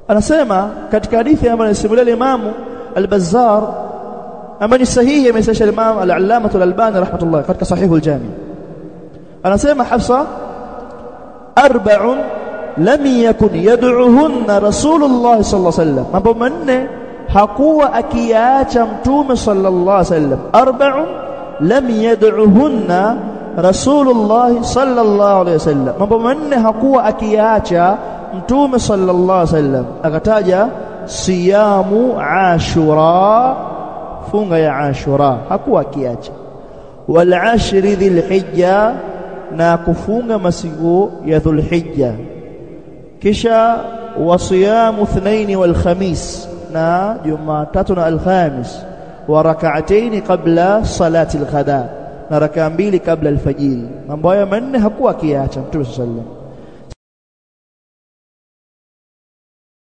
Anasema katika hadithi ambayo anasimulia Imam Al-Bazzar ambayo ni sahihi, amesahihisha Imam Al-Allamah Al-Albani rahmatullah katika Sahih Al-Jami. Anasema Hafsa, arba'un lam yakun yad'uhunna Rasulullah sallallahu alaihi wasallam, mambo manne hakuwa akiyaacha Mtume sallallahu alaihi wasallam. Arba'un lam yad'uhunna Rasulullah sallallahu alaihi wasallam, mambo manne hakuwa akiyaacha Mtume sallallahu alaihi wasallam. Akataja siyamu Ashura, funga ya Ashura hakuwa akiacha, wal ashri dhilhijja, na kufunga masiku ya Dhulhijja, kisha wasiyamu ithnaini wal khamis, na Jumatatu na Alhamis, wa rak'atayn qabla salati al-ghada, na rakaa mbili kabla alfajiri. Mambo haya manne hakuwa akiacha Mtume sallallahu alaihi wasallam.